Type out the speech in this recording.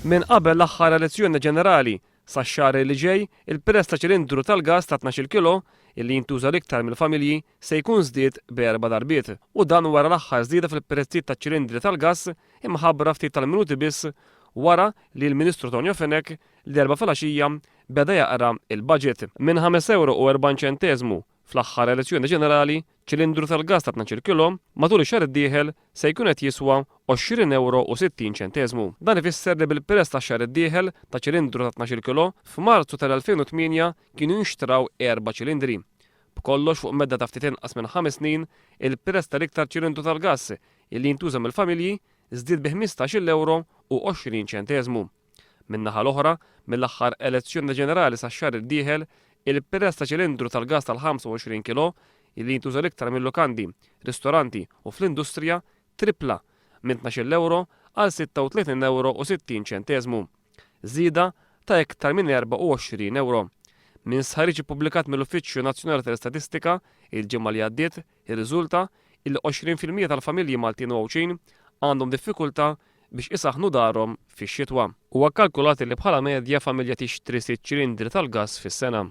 Minn qabel l-aħħar elezzjoni ġenerali sax-xahar li ġej, il-prezz ta' ċilindru tal-gass ta' 12 kilo, illi jintuża l-iktar mill-familji, se jkun żdied b'erba' darbiet. U dan wara l-aħħar żieda fil-prezzijiet taċ-ċilindri tal-gass imħabbra ftit tal-minuti biss wara li l-Ministru Tonio Fenech l-Erbgħa filgħaxija beda jaqra l-budget. Minn ħames ewro u 40 ċenteżmu fl-aħħar elezzjoni ġenerali, ċilindru tal-gass ta' 12 kilo matul ix-xahar id-dieħel se jkun qed jiswa 20 ewro u 60 ċenteżmu. Dan ifisser li bil-prezz tax-xahar id-dieħel ta' ċilindru ta' 12 kilo, f'Marzu tal-2008 kienu jinxtraw erba' ċilindri. B'kollox fuq medda ta' ftit inqas minn ħames snin, il-prezz tal-iktar ċilindru tal-gass illi jintuża mill-familji żdied bi ħmistax-il ewro u 20 ċenteżmu. Min-naħa l-oħra, mill-aħħar elezzjoni ġenerali sax-xahar id-dieħel, il-prezz ta' ċilindru tal-gass tal-25 kilo, li jintuża l-iktar mil-lukandi, ristoranti u fl-industrija, trippla minn 12 ewro għal 36 ewro u 60 ċenteżmu. Żieda ta' iktar minn 24 ewro. Minn stħarriġ ippubblikat mill-Uffiċċju Nazzjonali tal-Istatistika il-ġimgħa li għaddiet, irriżulta illi 20% tal-familji Maltin u Għawdxin għandhom diffikultà biex isaħħnu darhom fix-xitwa. Huwa kkalkulat li bħala medja familja tixtri sitt ċilindri tal-gass fis-sena.